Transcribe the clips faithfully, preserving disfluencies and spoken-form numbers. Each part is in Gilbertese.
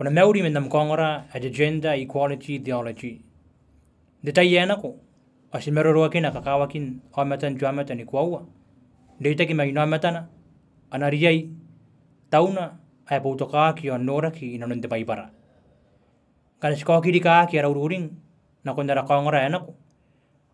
Ko na mauri man am kaongora ae te gender equality theology. N te tai ae nako, ao ti maroroakina kakawakin aomatan te aomata ni koaua, n reitaki ma inaomatana, ana riai, tauna, ae boutokaaki ao noraki inanon te Baibara. Ngkana ti kaokirikaki ara ururing nakon ara kaongora ae nako,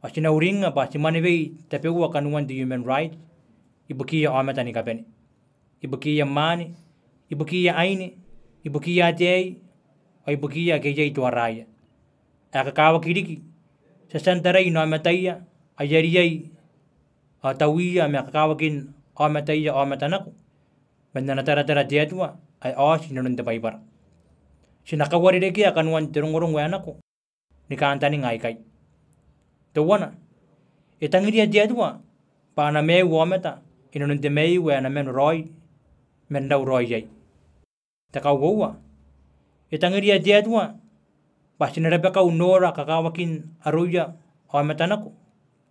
ao ti na uringnga bwa ti mwanewei tabeua kanoan te human right ibukiia aomata ni kabane, ibukiia mwaane, ibukiia aine, ibukiia ataei, ao ibukiia ake iai toaraia. Ae kakawaki riki, ti a tia n tarai inaomataia, aia riai, ao tawiia ma kakawakin aomataia aomata nako man ana taratara te Atua ae a oti inanon te Baibara. Ti na kauarerekea kanoan te rongorongo ae nako ni kantaninga aikai. Teuana, e tangiria te Atua bwa a na maiu aomata inanon te maiu ae a na mano raoi man rau raoi iai. Te kauoua, e tangiria te Atua bwa ti na rabakau n nora kakawakin aroia aomata nako,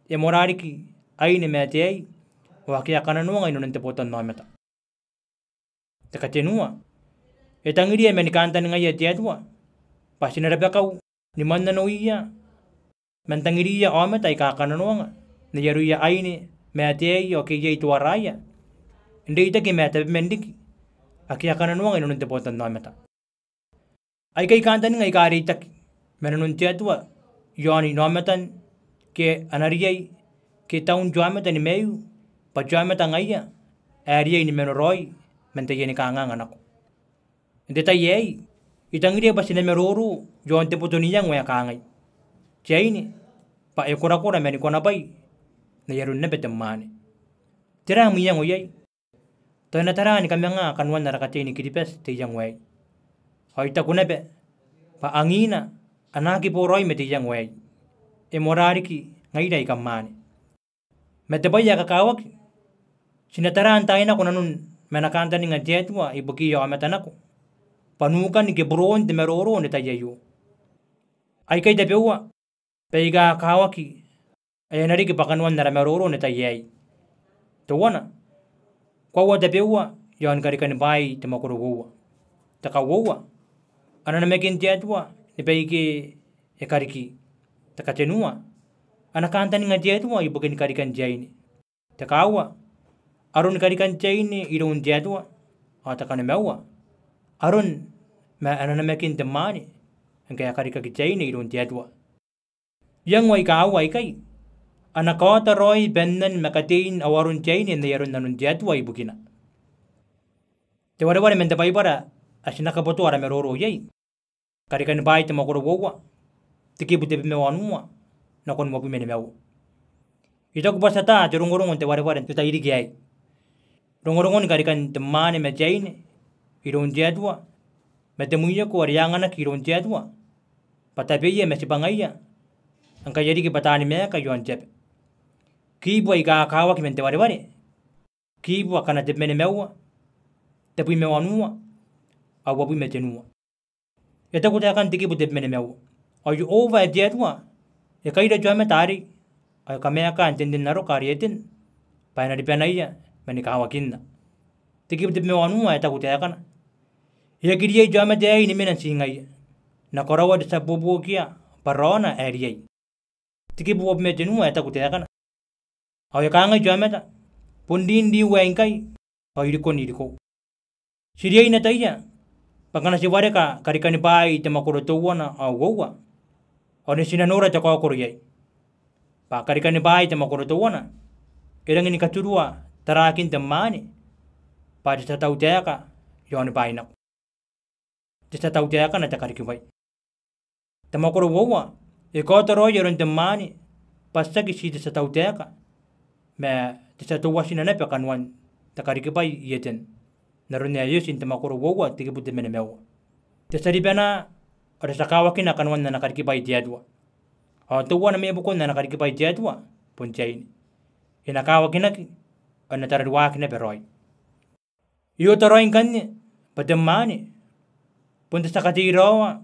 e moarara riki aine ma ataei, ao ake a kananoanga inanon te botannaomata. Te katenua, e tangiria ma ni kantaningaia te Atua bwa ti na rabakau ni mannanoia ma n tangiriia aomata aika a kananoanga n ai aroia aine ma ataei ao ake iai toaraia, n reitaki ma tabeman riki ake a kananoanga inanon te botannaomata. Aikai kantaninga aika reitaki ma nanon te Atua iaon inaomatan ke ana riai ke taun te aomata ni maiu, bwa te aomata ngaia ae riai ni mano raoi man taiani kanganga nako. N te tai aei, I tangiria bwa ti na maroro iaon te boto n iango ae kangai: Te aine, bwa e korakora ma ni konabwai n ai aron naba te mwaane. Tera am iango iai? Tao e na tara ni kamanga kanoan ara katei ni Kiribati te iango aei. Ao I taku naba bwa angiina a na aki boraoi ma te iango aei, e moarara riki ngaira aika mwaane. Ma te bwai ae kakawaki, ti na tara n taai nako nanon ma ana kantaninga te Atua ibukiia aomata nako bwa nukan ke buroon te maroro n te tai aio. Aikai tabeua baika kakawaki ae a na riki bwa kanoan ara maroro n te tai aei. Teuana, koaua tabeua iaon Karikani Bwaai te mwakoro uoua. Te kauoua, ana namakin te Atua ni baike e kariki. Te katenua, ana kantaninga te Atua ibukin karikan te aine. Te kaaua, aron karikan te aine iroun te Atua. Ao te kanimaua, aron ma ana namakin te mwaane ngkae e karikaki te aine iroun te Atua. Iango aika aua aikai a na kaota raoi bannan ma katein ao aron te aine n ai aron nanon te Atua ibukina. Te wareware man te Baibara ae ti na kabotoa ara maroro iai, Karikani Bwaai te mwakoro uoua, te kibu tebwi ma wanua nakon uabwi ma nimaua. I taku bwa ti ata te rongorongo n te wareware n te tairiki aei. Rongorongon karikan te mwaane ma te aine iroun te Atua, ma te mwioko are e anganaki iroun te Atua bwa tabeia ma tibwangaia ngkai a riki bwa taani maeka iaon te aba. Kiibu aika kakawaki man te wareware, kiibu akana tebwi ma nimaua, tebwi ma wanua, ao uabwi ma tenua. E taku taekan te kibu tebwi ma nimaua: Ao Iehova ae te Atua e kaira te aomata arei, ao e kamaeka n te nne n aroka are Eten, bwa e na ribanaia ma ni kawakinna. Te kibu tebwi ma wanua e taku taekana: E aki riai te aomata aei ni mena n ti ngaia, N na karaoa te tia buobuokia bwa raona ae riai. Te kibu uabwi ma tenua e taku taekana: Ao e kangai te aomata: Bon rin riu aei ngkai, ao irikon irikou. Ti riai n ataia bwa ngkana ti wareka Karikani Bwaai te mwakoro teuana ao uoua, ao ti na nora te kaokoro iai. Bwa Karikani Bwaai te mwakoro teuana e rangi ni katurua tarakin te mwaane bwa te tia tautaeka iaoni bwaai nako. Te tia tautaekana te karikibwai. Te mwakoro uoua e kaota raoi aron te mwaane bwa tiaki ti te tia tautaeka, ma te tia teuatina naba kanoan te karikibwai i Eten, n aron ae e oti n te mwakoro uoua te kibu tebwi ma nimaua. Te tia ribana ao te tia kawakina kanoan ana karikibwai te Atua. Ao teuana mai buakon ana karikibwai te Atua bon te aine. E na kawakinaki ao e na tararuaki naba raoi. E ota raoi ngkanne bwa te mwaane bon te tia katei raoa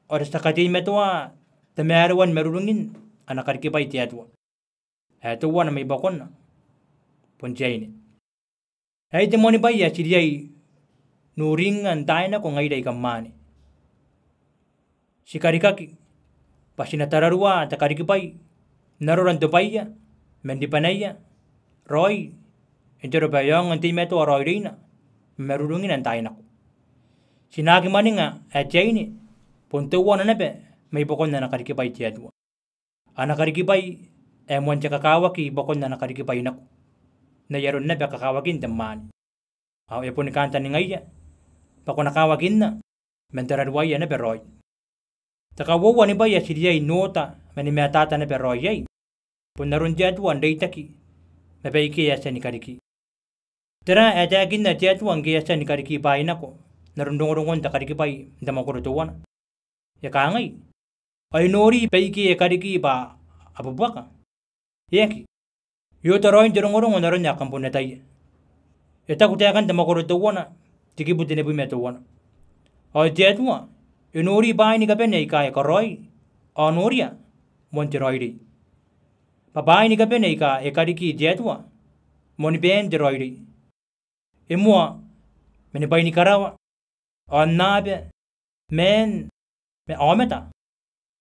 ao te tia kateimatoa tamaroan marurungin ana karikibwai te Atua, ae teuana mai buakona bon te aine. Aei te moanibwai ae ti riai n uringnga n taai nako ngaira aika mwaane. Ti karikaki bwa ti na tararua te karikibwai n arora n tobwaia man ribanaia raoi, n te aro bwa e aonga n teimatoa raoiroina ma marurungina n taai nako. Ti na aki mwaninga ae te aine bon teuana naba mai buakon ana karikibwai te Atua. Ana karikibwai ae moan te kakawaki i buakon ana karikibwai nako, n ai aron naba kakawakin te mwaane. Ao e boni kantaningaia bwa ko na kawakinna man tararuaia naba raoi. Te kauoua ni bwai ae ti riai n oota ma ni matata naba raoi iai bon aron te Atua n reitaki ma baike e a tia ni kariki. Tera ae taekinna te Atua ngke e a tia ni kariki bwaai nako n aron rongorongon te karikibwai n te mwakoro teuana? E kangai: Ao I nori baike e kariki bwa a bubuaka. E aki. E oota raoi n te rongorongo n aron ae kam bon ataia. E taku taekan te mwakoro teuana, te kibu tenibwi ma teuana: Ao te Atua e nori bwaai ni kabane aika e karaoi, ao noria, moan te raoiroi. Bwa bwaai ni kabane aika e kariki te Atua moanibaan te raoiroi. E moa, mani bwai ni karawa, aonnaba, maan, ma aomata,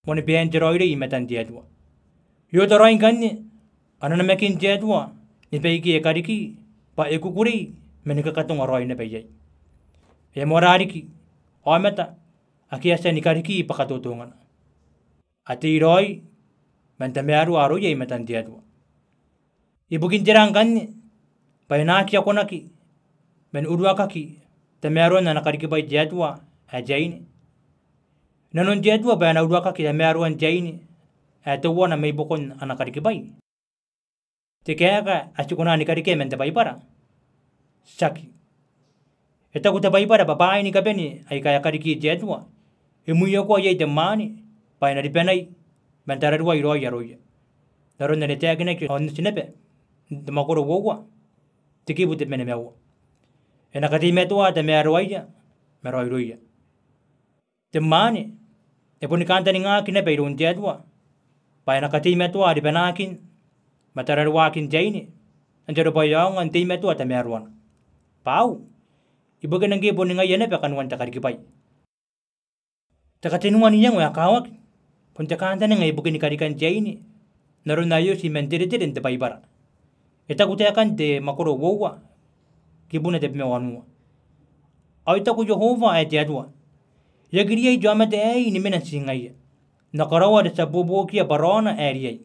moanibaan te raoiroi i matan te Atua. E oota raoi ngkanne ana namakin te Atua ni baike e kariki bwa e kukurei ma ni kakatonga raoi naba iai. E a moarara riki aomata ake a tia ni kariki bwa katotongana. A tei raoi man tamaroa aroia i matan te Atua. Ibukin tera ngkanne bwa e na aki akonaki man uruakaki tamaroan ana karikibwai te Atua ae te aine? Nanon te Atua bwa e na uruakaki tamaroan te aine ae teuana mai buakon ana karikibwai? Te kaeka ae ti kona ni karekea man te Baibara? Tiaki. E taku te Baibara bwa bwaai ni kabane aika e kariki te Atua e mwioko iai te mwaane bwa e na ribanai ma n tararuai raoi aroia, n aron are taekinaki aon Oti naba n te mwakoro uoua, te kibu tebwi ma nimaua: E na kateimatoa tamaroaia ma raoiroia. Te mwaane e boni kantaningaki naba iroun te Atua bwa e na kateimatoa ribanaakin ma tararuaakin te aine, n te aro bwa e aonga n teimatoa tamaroana. Bwa au, ibukina ngke boni ngaia naba kanoan te karikibwai. Te katenua n iango ae kakawaki bon te kantaninga ibukin karikan te aine, n aron ae oti man teretere n te Baibara. E taku taekan te mwakoro uoua, kibuna tebwi ma wanua: Ao e taku Iehova ae te Atua: E aki riai te aomata aei ni mena n ti ngaia, n na karaoa te tia buobuokia bwa raona ae riai.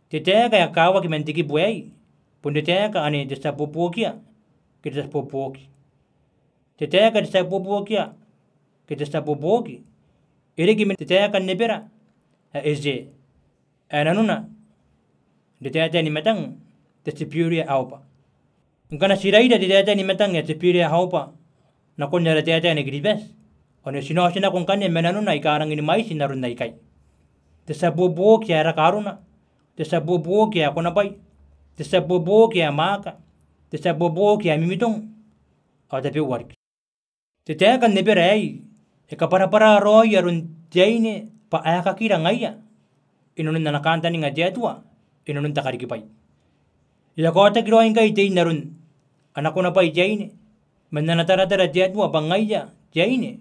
Te taeka ae kakawaki man te kibu aei bon te taeka ane te tia buobuokia ke te tia buobuoki. Te taeka te tia buobuokia ke te tia buobuoki e reke man te taeka n Ebera ae ese, ae nanona n te taetae ni matang te superior helper. Ngkana ti raira te taetae ni matang ae superior helper nakon ara taetae ni Kiribati, ao ti na otinako ngkanne ma nanona aika rangi ni mwaiti n aron aikai: te tia buobuoki ae raka arona, te tia buobuoki ae konabwai, te tia buobuoki ae mwaaka, te tia buobuoki ae mimitong, ao tabeua riki. Te taeka n Ebera aei e kabwarabwara raoi aron te aine bwa aekakira ngaia inanon ana kantaninga te Atua inanon te karikibwai. E a kaotaki raoi ngkai tein aron ana konabwai te aine, ma n ana taratara te Atua bwa ngaia te aine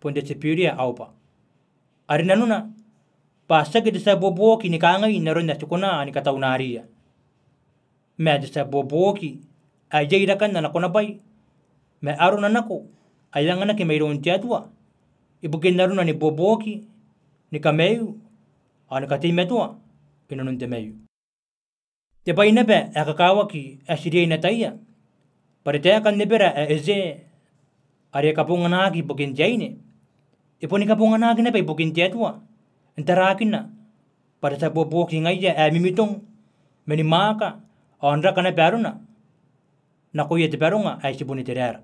bon te superior helper. Are nanona bwa tiaki te tia buobuoki ni kangai n aron ae ti kona ni kataunariia, ma te tia buobuoki ae iai rakan ana konabwai ma arona nako ae anganaki mairoun te Atua ibukin arona ni buobuoki, ni kamaiu, ao ni kateimatoa inanon te maiu. Te bwai naba ae kakawaki ae ti riai n ataia bwa te taeka n Ebera ae ese, are e kabonganaki ibukin te aine, e boni kabonganaki naba ibukin te Atua, n tarakina bwa te tia buobuoki ngaia ae mimitong, mani mwaaka, ao n raka naba arona nakoia te baronga ae tibun Iteraera.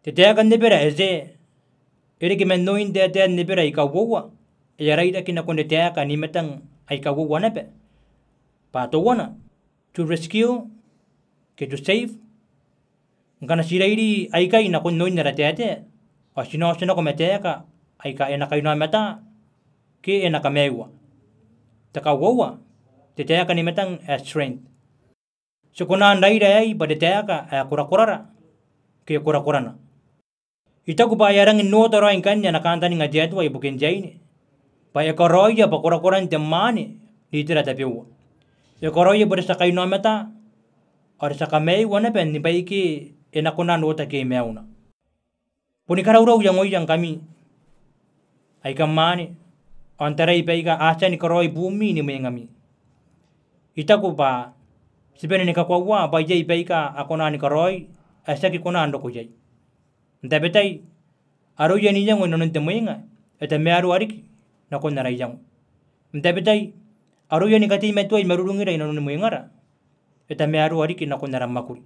Te taeka n Ebera ae ese e reke man oin taetaen Ebera aika uoua, e a rairaki nakon te taeka ni matang aika uoua naba, bwa teuana, to rescue ke to save. Ngkana ti rairi aikai nakon oin ara taetae, ao ti na otinako ma taeka aika e na kainaomata ke e na kamaiua. Te kauoua, te taeka ni matang ae strength. Ti kona n raira aei bwa te taeka ae korakorara ke korakorana. I taku bwa e a rangi n oota raoi ngkanne ana kantaninga te Atua ibukin te aine, bwa e karaoia bwa korakoran te mwaane n itera tabeua. E karaoia bwa te tia kainaomata, ao te tia kamaiua naba ni baike e na kona n oota ke maiuna. Boni karaurau iangoia ngkami aika mwaane, ao n tarai baika a tia ni karaoi buumi ni mwengami. I taku bwa ti bane ni kakoaua bwa iai baika a kona ni karaoi ae ti aki kona n roko iai. N tabetai, aroia n iango i nanon te mwenga e tamaroa riki nakon ara iango. N tabetai, aroia ni kateimatoai marurungira i nanoni mwengara e tamaroa riki nakon ara mwakuri.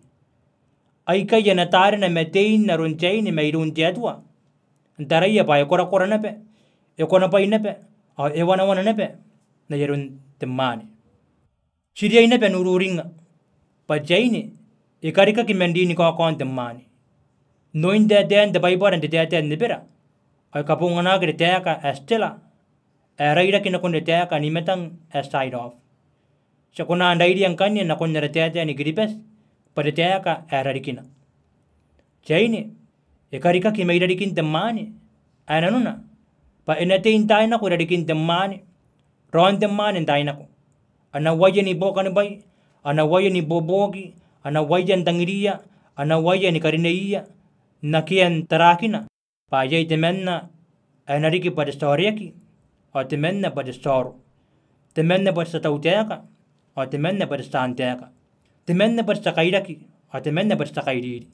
Aikai ana tarena ma tein aron te aine mairoun te Atua, n taraia bwa e korakora naba, e konabwai naba, ao e wanawana naba n ai aron te mwaane. Ti riai naba n ururingnga bwa te aine e karikaki man rin ni kaokaon te mwaane. N oin taetaean te Baibara n te taetae n Ebera, ao e kabonganaki te taeka ae Stella, ae rairaki nakon te taeka n I-Matang ae side of. Ti a kona n rairia ngkanne nakon ara taetae ni Kiribati bwa te taeka ae rarikina. Te aine e karikaki mai rarikin te mwaane, ae nanona bwa e na tei n taai nako i rarikin te mwaane, raon te mwaane n taai nako. A na uaia ni buokanibwai, a na uaia ni buobuoki, a na uaia n tangiriia, a na uaia ni karineiia, n akean tarakina bwa iai temanna ae na riki bwa te tia oreaki, ao temanna bwa te tia oro, temanna bwa te tia tautaeka, ao temanna bwa te tia antaeka, temanna bwa te tia kairaki, ao temanna bwa te tia kairiri.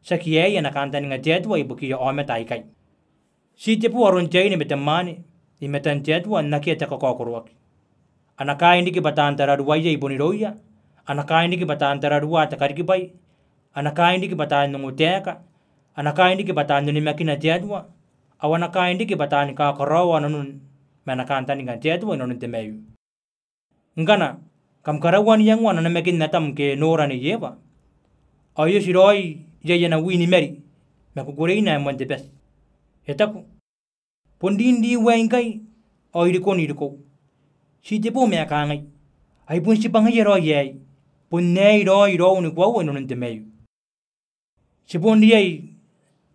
Tiaki aei ana kantaninga te Atua ibukiia aomata aikai. Ti tebo aron te aine ma te mwaane i matan te Atua n akea te kakaokoroaki. A na kaai n riki bwa taan tararuaia i bon irouia, a na kaai n riki bwa taan tararua te karikibwai, a na kaai n riki bwa taan ongotaeka, a na kaai n riki bwa taan onimakina te Atua, ao a na kaai n riki bwa taan kakaraoa nanon ma ana kantaninga te Atua i nanon te maiu. Ngkana kam karaua n iangoa namakin Atam ke nora Nei Ewa, ao e oti raoi iai ana wi ni mari ma kukureina ae moan te bati. E taku, bon rin riu aei ngkai, ao I rikon irikou. Ti tebo ma e kangai, ai bon tibwangaia raoi aei, bon aei raoi raou ni koaua i nanon te maiu. Ti bon riai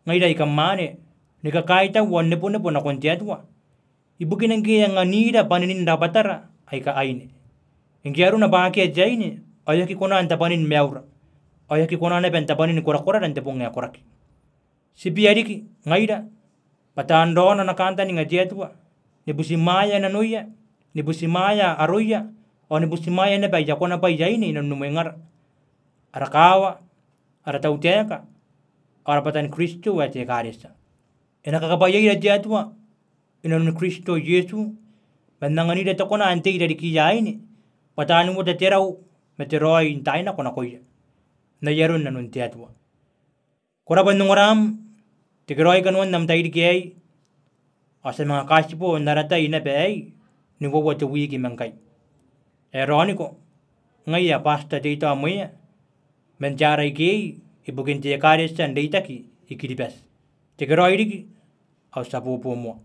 ngaira aika mwaane ni kakaitau ao n nebonebo nakon te Atua ibukina ngke e anganira bwaninin rabwatara aika aine. Ngke arona bwa akea te aine, ao e aki kona n tabwanin maiura, ao e aki kona naba n tabwanin korakorara n te bong ae koraki. Ti bia riki ngaira bwa taan raona ana kantaninga te Atua, ni butimwaea nanoia, ni butimwaea aroia, ao ni butimwaea naba aia konabwai aine i nanoni mwengara, ara kaawa, ara tautaeka, ao rabwatan Kristo ae te ekaretia. E na kakabwaiaira te Atua i nanoni Kristo Iesu, ma n anganira te kona n tei i rarikiia aine, bwa taan uota te rau ma te raoi n taai nako nakoia, n ai aron nanon te Atua. Ko rabwa n ongoram, tekeraoi kanoan am tairiki aei, ao ti a manga kaitibo n ara tai naba aei ni uoua te wiki ma ngkai. E raoniko, ngai ae Pastor Teitao Mwea, man te R I K ibukin te ekaretia n reitaki i Kiribati. Tekeraoi riki, ao ti a bobo moa.